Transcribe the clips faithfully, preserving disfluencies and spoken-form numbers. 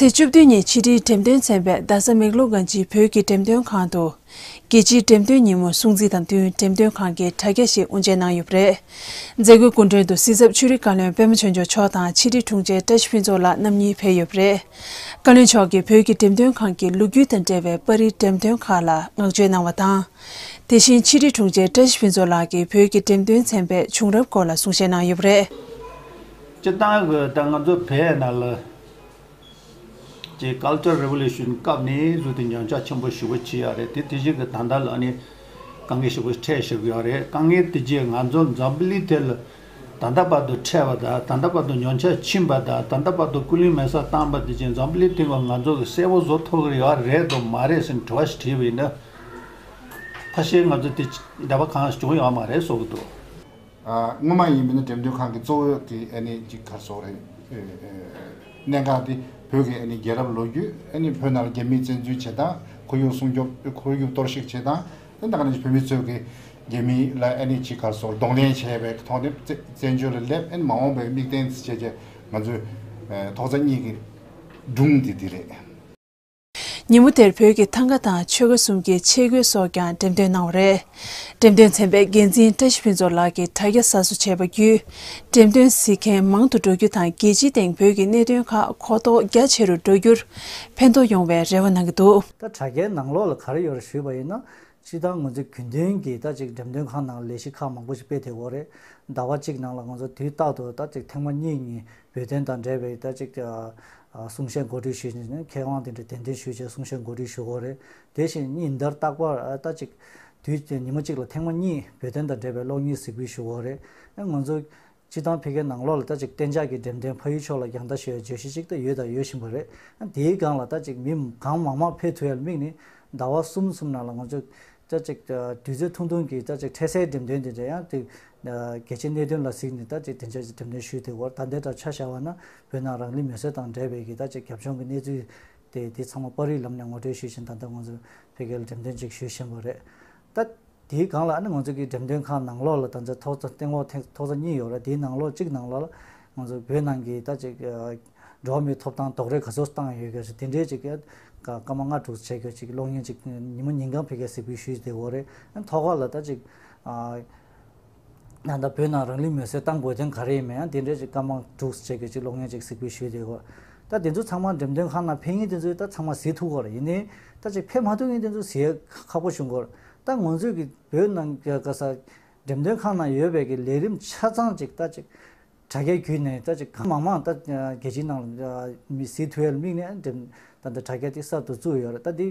ཚེས་བཅུ་བདུན་ཉིན་ཕྱི་དྲིལ་འགྲེམས་སྟོན་ཚན་པས་རྡ་ས་མེག་ལོར་གྷན་ཇི་བོད་ཀྱི་འགྲེམས་སྟོན་ཁང་དུ། རྒྱལ་སྤྱིའི་འགྲེམས་སྟོན་ཉིན་མོ་སྲུང་བརྩི་དང་བསྟུན་འགྲེམས་སྟོན་ཁང་གི་དྲ་རྒྱ་ཞིག་དབུ་འབྱེད་གནང་ཡོད་པ་རེད། མཛད་སྒོའི་སྐུ་མགྲོན་དུ་སྲིད་ཚབ་ཆོས་རིག་བཀའ་བློན་པད་མ་ཆོས་འབྱོར་མཆོག་དང་ཕྱི་དྲིལ་དྲུང་ཆེ་བཀྲ་ཤིས་ཕུན་ཚོགས་ལགས་རྣམ་གཉིས་ཕེབས་ཡོད་པ་རེད། བཀའ་བློན་མཆོག་གིས་བོད་ཀྱི་འགྲེམས་སྟོན་ཁང་གི་ལོ་རྒྱུས་དང་འབྲེལ་བའི་པར་རིས་འགྲེམས་སྟོན་ཁག་ལ་བསྔགས་བརྗོད་གནང་བ་དང་། དེ་བཞིན་ཕྱི་དྲིལ་དྲུང་ཆེ་བཀྲ་ཤིས་ཕུན་ཚོགས་ལགས་ཀྱིས་བོད་ཀྱི་འགྲེམས་སྟོན་ཚན་པའི་བྱུང་རབས་སྐོར་ལ་གསུང་བཤད་གནང་ཡོད་པ་རེད། སྤྱིར་བཏང་གི་ད་ང་ཚོ་བོད་ནང་ལ་ཀྱི་Cultural Revolution སྐབས་ནས་བཟུང་སྟེ་ཉམས་ཆག་ཆེན་པོ་ཞེ་པོ་ཕྱིན་ཡོད་རེད། དེ་དེ་བཞིན་གྱི་ད་ལྟ་ལ་ནི་དཀའ་ངལ་ཞེ་པོ་འཕྲད་བཞག་གི་ཡོད་རེད། དཀའ་ངལ་དེ་རྗེས་ང་ཚོ་འཛམ་བུ་གླིང་དེ་ལ་ད་ལྟ་བར་དུ་འཕྲད་པ་དང་། ད་ལྟ་བར་དུ་ཉམས་ཆག་ཕྱིན་པ་དང་། ད་ལྟ་བར་དུ་སྐུ་ལུས་མེ་སྲེག་བཏང་པ་དེ་བཞིན་འཛམ་བུ་གླིང་སྟེང་ལ་ང་ཚོ་གི་གསལ་པོ་བཟོ་ཐུབ་ཀྱི་ཡོད་རེད་དམ་མ་རེད་ཟེར་དྲི་བ་ཞིག་དྲིས་པ་ཡིན་ན། ཕལ་ཆེར་ང་ཚོ་དེ་འདྲ་བ་གང་ཡང་བྱུང་ཡོད་མ་རེད་བཟོ་གི་འདུག། ཨ། སྔོན་མ་ཡིན་པ་ན་འགྲེམས་སྟོན་ཁང་གི་གཙོ་བོ་གི་ཨ་ནི་ཅིག་ག་རེ་ཟེར་དགོས་རེད། ཨེ། ཨེ། གནད་འགག་དེ་བོད་ཀྱི་ཨ་ནི་རྒྱལ་རབས་ལོ་རྒྱུས། ཨ་ནི་བོད་ནང་ལ་རྒྱ་མིས་བཙན་འཛུལ་བྱེད་སྟངས། ཁོར་ཡུག་སྲུང་སྐྱོབ། ཁོར་ཡུག་གཏོར་བཤིག་བྱེད་སྟངས། ཨ་ནི་ད་ག་ནང་བཞིན་བོད་མི་ཚོས་ཀྱི་རྒྱ་མི་ལ་ཨ་ནི་ཅིག་ག་རེ་ཟེར་དགོས་རེད། གདོང་ལེན་བྱས་པའི་ཐོག་ནས་བཙན་བཙན་བྱོལ་ལ་སླེབས། ཨ་ནི་མ་འོངས་པའི་དམིགས་རྟེན་བྱས་བྱས་ང་ཚོའི་ཨེ་ཐོག་རྩེག་གཉིས་ཀྱི་སྒྲུང་འདི་འདི་རེད། ཉིན་མོ་དེར་བོད་ཀྱི་ཐང་ག་དང་ཆོལ་ཁ་གསུམ་གྱི་ཆས་གོས་སོགས་ཀྱང་འགྲེམས་སྟོན་གནང་བ་རེད། འགྲེམས་སྟོན་ཚན་པའི་འགན་འཛིན་བཀྲ་ཤིས་ཕུན་ཚོགས་ལགས་ཀྱིས་དྲ་རྒྱ་གསར་བཟོ་བྱས་པ་བརྒྱུད། འགྲེམས་སྟོན་གཟིགས་མཁན་མང་དུ་འགྲོ་རྒྱུ་དང་། རྒྱལ་སྤྱིའི་སྟེང་བོད་ཀྱི་གནད་དོན་ཁག་གོ་རྟོགས་རྒྱ་ཆེ་རུ་འགྲོ་རྒྱུར་ཕན་ཐོགས་ཡོང་བའི་རེ་བ་གནང་གི་འདུག། ད་དྲ་རྒྱའི་ནང་ལོགས་ལ་ག་རེ་ཡོད་རེད་ཞུས་པ་ཡིན་ན། སྤྱིར་བཏང་ང་ཚོའི་རྒྱུན་ལྡན་གྱི་ད་ཅིག་འགྲེམས་སྟོན་ཁང་ནང་ལས་གཞི་ཁག་མང་པོ་ཞིག་སྤེལ་བསྡད་ཡོད་རེད། ཟླ་བ་གཅིག་ནང་ལ་ང་ཚོ་དུས་རྟག་ཏུ་ད་ཅིག་ཐེངས་མ་གཉིས་གཉིས་བོད་དོན་དང་འབྲེལ་བའི་ད་ཅིག་ཨ། ཨ། གསུང་བཤད་གོ་སྒྲིག་ཞུས་ནས་མཁས་དབང་དེ་འདྲ་གདན་འདྲེན་ཞུས་བྱས་གསུང་བཤད་གོ་སྒྲིག་ཞུ་གི་ཡོད་རེད། དེ་བཞིན་ཉིན་ལྟར་རྟག་པར། ཨ། ད་ཅིག་དུས་ཉི་མ་གཅིག་ལ་ཐེངས་མ་གཉིས་བོད་དོན་དང་འབྲེལ་བའི་གློག་བརྙན་གཟིགས་འབུལ་ཞུ་གི་ཡོད་རེད། ཨ། ང་ཚོ་སྤྱིར་བཏང་ཕ་གིའི་ནང་ལོགས་ལ་ད་ཅིག་གཏན་འཇགས་ཀྱི་འགྲེམས་སྟོན་ཕ་ཡུལ་ཕྱོགས་ལ་རྒྱང་ལྟ་ཞུ་བའི་བརྗོད་གཞི་ཅིག་ད་ཡོད་དང་ཡོད་བཞིན་པ་རེད། ཨ། དེའི་སྒང་ལ་ད་ཅིག་མི་གང་མང་མང་ཕེབས་ཐུབ་ཡ་ལ་དམིགས་ནས་ཟླ་བ་གསུམ་གསུམ་ནང་ལ་ང་ཚོས་ད་ཅིག་དུས་ཚོད་ཐུང་ཐུང་གི་ད་ཅིག་འཕྲལ་སེལ་འགྲེམས་སྟོན་དེ་འདྲ་ཡང་དེ་རྒྱལ་སྤྱིའི་གནད་དོན་ལ་གཟིགས་ནས་ད་ཅིག་དེ་འདྲ་ཅིག་འགྲེམས་སྟོན་ཞུས་ཏེ། འོ། ད་ལྟའི་ཆ་བཞག་པ་ན་བོད་ནང་རང་ལུས་མེར་སྲེག་དང་འབྲེལ་བའི་གི་ད་ཅིག་རྒྱབ་ལྗོངས་ཀྱི་གནས་ཚུལ་དེ་དེ་ཚང་མ་པར་རིས་ལམ་ནས་ངོ་སྤྲོད་ཞུས་བཞིན། ད་ལྟ་ང་ཚོ་ཕ་གིར་འགྲེམས་སྟོན་ཅིག་ཞུས་བཞིན་པ་རེད། ད་དེའི་སྒང་ལ་ཨ་ནི་ང་ཚོ་གི་འགྲེམས་སྟོན་ཁང་ནང་ལོགས་ལ་ད་ལྟ་ཐོག་རྩེག་སྟེང་འོག་ཐེངས་ཐོག་རྩེག་གཉིས་ཡོད་རེད། དེའི་ནང་ལོགས་གཅིག་ནང་ལོགས་ལ་ང་ཚོ་བོད་ནང་གི་ད་ཅིག་ཨ། འགྲོ་བ་མིའི་ཐོབ་ཐང་རྡོག་རོལ་ག་ཚོད་བཏང་ཡོད་ག་ཞིག་དེ་འདྲའི་ཅིག་ག་སྐར་མ་ལྔ་དྲུག་བྱས་ག་ཅིག་གློག་བརྙན་ཅིག་ཉི་མ་ཉིན་གང་ཕ་གིར་གཟིགས་འབུལ་ཞུས་བསྡད་ཡོད་རེད། ཨ། ཐོག་ཁ་ལ་ད་ཅིག་ཨ། ད་ལྟ་བོད་ནང་རང་ལུས་མེར་སྲེག་བཏང་དགོས་དོན་ག་རེ་ཡིན་མིན། ཨ། དེ་འདྲའི་ཅིག་སྐར་མ་དྲུག་བྱས་ག་ཅིག་གློག་བརྙན་ཅིག་གཟིགས་འབུལ་ཞུས་བསྡད་ཡོད། ད་དེ་ཚོ་ཚང་མ་འགྲེམས་སྟོན་ཁང་ནང་ཕེབས་མཁན་དེ་ཚོས་ད་ཚང་མ་གཟིགས་ཐུབ་ཀྱི་ཡོད་རེད། ཡིན་ནའི་ད་ཅིག་ཕེབས་མ་ཐུབ་མཁན་དེ་ཚོ་གཟིགས་ཡ་ཁག་པོ་བྱུང་གི་ཡོད་རེད། ད་ང་ཚོས་གི་བོད་ནང་ག་ས་འགྲེམས་སྟོན་ཁང་ནང་ཡོད་པའི་གི་ལས་རིམ་ཆ་ཚང་ཅིག་ད་ཅིག་དྲ་རྒྱའི་བརྒྱུད་ནས་ད་ཅིག་གང་མང་མང་ད་རྒྱལ་སྤྱིའི་ནང་ལ་མི་གཟིགས་ཐུབ་ཡ་ལ་དམིགས་ནས་འགྲེམས་ད་ལྟ་དྲ་རྒྱ་དེ་གསར་དུ་བཙུགས་ཡོད་རེད། ད་འདི་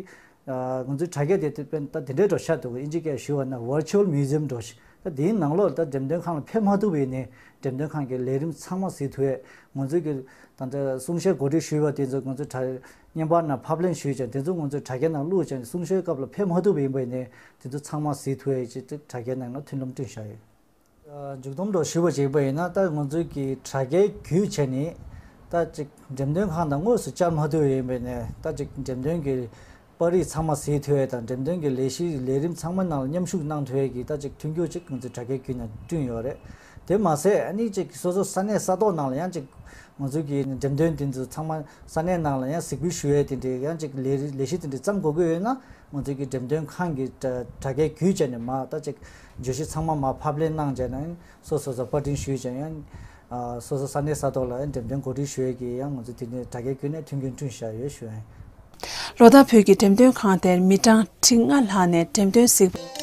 ང་ཚོའི་དྲ་རྒྱ་དེ་དཔེར་ན་ད་དེ་འདྲའི་འདྲ་ཆགས་འདུག། ཨིན་ཇི་སྐད་ཞུས་པ་ན་virtual museum འདྲ་ཞིག། ད་དེའི་ནང་ལོགས་ད་འགྲེམས་སྟོན་ཁང་ལ་ཕེབས་མ་ཐུབ་པ་ཡིན་ནའི་འགྲེམས་སྟོན་ཁང་གི་ལས་རིམ་ཚང་མ་གཟིགས་ཐུབ་ཡས། ང་ཚོའི་གི་ད་ལྟ་གསུང་བཤད་གོ་སྒྲིག་ཞུས་པ་དེ་ཚོ་ང་ཚོའི་དྲ་བརྙན་པར་ནང་ཕབ་ལེན་ཞུས་ཀྱང་དེ་ཚོ་ང་ཚོའི་དྲ་རྒྱ་ནང་བླུགས་ཀྱང་། གསུང་བཤད་སྐབས་ལ་ཕེབས་མ་ཐུབ་པ་ཡིན་པ་ཡིན་ནའི་དེ་ཚོ་ཚང་མ་གཟིགས་ཐུབ་ཡས་ཅིག་དྲ་རྒྱའི་ནང་ལ་མཐུན་ལམ་བསྐྲུན་བཞག་ཡོད། མཇུག་སྡོམ་འདྲ་ཞུས་པ་བྱས་པ་ཡིན་ན། ད་ང་ཚོའི་གི་དྲ་རྒྱའི་བརྒྱུད་བྱས་ནས་ད་ཅིག་འགྲེམས་སྟོན་ཁང་དང་དངོས་སུ་བཅར་མ་ཐུབ་པ་ཡིན་པ་ཡིན་ནའི་ད་ཅིག་འགྲེམས་སྟོན་གི་པར་རིས་ཚང་མ་གཟིགས་ཐུབ་ཡས་དང་། འགྲེམས་སྟོན་གྱི་ལས་གཞི་ལས་རིམ་ཚང་མ་ནང་ལ་མཉམ་ཞུགས་གནང་ཐུབ་ཡས་ཀྱི་ད་ཅིག་མཐུན་འགྱུར་ཅིག་ང་ཚོའི་དྲ་རྒྱའི་བརྒྱུད་ནས་བསྐྲུན་ཡོད་རེད། དེ་མ་ཟད་ཨ་ནི་ཅིག་སོ་སོ་ས་གནས་ས་ཐོག་ནང་ལ་ཡང་ཅིག་ང་ཚོའི་གི་འགྲེམས་སྟོན་དེ་ཚོ་ཚང་མ་ས་གནས་ནང་ལ་ཡང་གཟིགས་འབུལ་ཞུ་ཡས་དེ་འདྲའི་ཡང་ཅིག་ལས་རིགས་ལས་གཞི་དེ་འདྲ་བརྩམས་དགོས་ཀྱི་ཡོད་ན། ང་ཚོའི་གི་འགྲེམས་སྟོན་ཁང་གི་དྲ་དྲ་རྒྱའི་བརྒྱུད་བྱས་ནས་མར་ད་ཅིག་བརྗོད་གཞི་ཚང་མ་མར་ཕབ་ལེན་གནང་བྱས་ནས་སོ་སོ་སོ་པར་སྐྲུན་ཞུས་བྱས་ཡང་། ཨ། སོ་སོ་ས་གནས་ས་ཐོག་ལ་འགྲེམས་སྟོན་གོ་སྒྲིག་ཞུ་ཡས་ཀྱི་ཡང་ང་ཚོ་དེ་ནས་དྲ་རྒྱའི་བརྒྱུད་ནས་མཐུན་རྐྱེན་བསྐྲུན་བཞག་ཡོད་ཞུ་ཡིན། ལོ་ལྟར་བོད་ཀྱི་འགྲེམས་སྟོན་ཁང་དེར་མི་གྲངས་ཁྲི་ལྔ་ལྷག་ནས་འགྲེམས་སྟོན་གཟིགས།